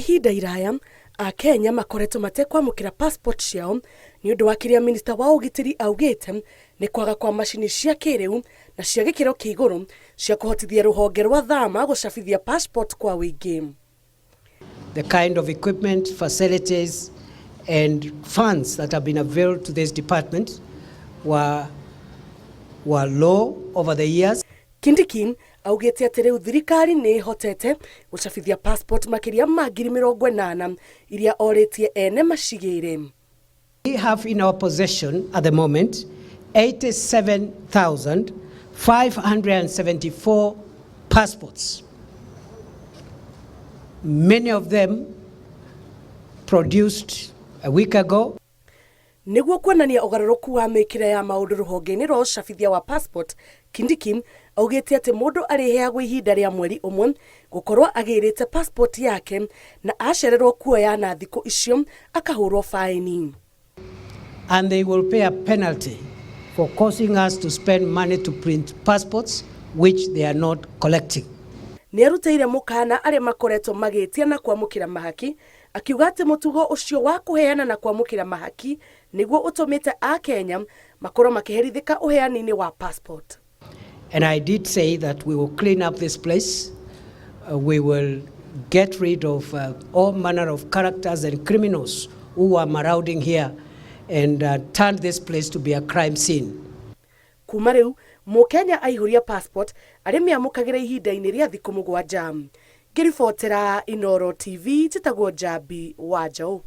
Ihinda iraya Akenya makoretwo matekwamũkĩra passport ciao nĩ ũndũ wa kĩrĩa minista wa ũgitĩri augĩte nĩ kwaga kwa macini cia kĩrĩu na cia gĩkĩro kĩa igũrũ cia kũhotithia rũhonge rwa thama gũcabithia passport kwa ũingĩ. The kind of equipment, facilities, and funds that have been availed to this department were low over the years. Kindiki augĩte atĩ rĩu thirikari nĩ ĩhotete gũcabithia passport makĩria ma 80,000 iria orĩtie ene macigĩre. We have in our possession at the moment 87,574 passports. Many of them produced a week ago. Nĩguo kuonania ũgarũrũku wa mĩkĩre ya maũndũ rũhonge-inĩ rwa ũcabithia wa passport, Kindiki augĩte atĩ mũndũ arĩheagwo ihinda rĩa mweri ũmwe gũkorwo agĩrĩte passport yake na acererwo kuoya na thikũ icio akahũrwo faini. And they will pay a penalty for causing us to spend money to print passports which they are not collecting. Nĩ arutĩire mũkana arĩa makoretwo magĩtia na kwamũkĩra mahaki, akiuga atĩ mũtugo ũcio wa kũheana na kwamũkĩra mahaki nĩguo ũtũmĩte Akenya makorwo makĩherithĩka ũheani-inĩ wa passport. And I did say that we will clean up this place. We will get rid of all manner of characters and criminals who are marauding here and turn this place to be a crime scene. Kuma rĩu Mũkenya aihũria passport arĩmĩamũkagĩra ihinda-inĩ rĩa thikũ 7. Ngĩribotera Inooro TV, njĩtagwo Njambi wa Njaũ.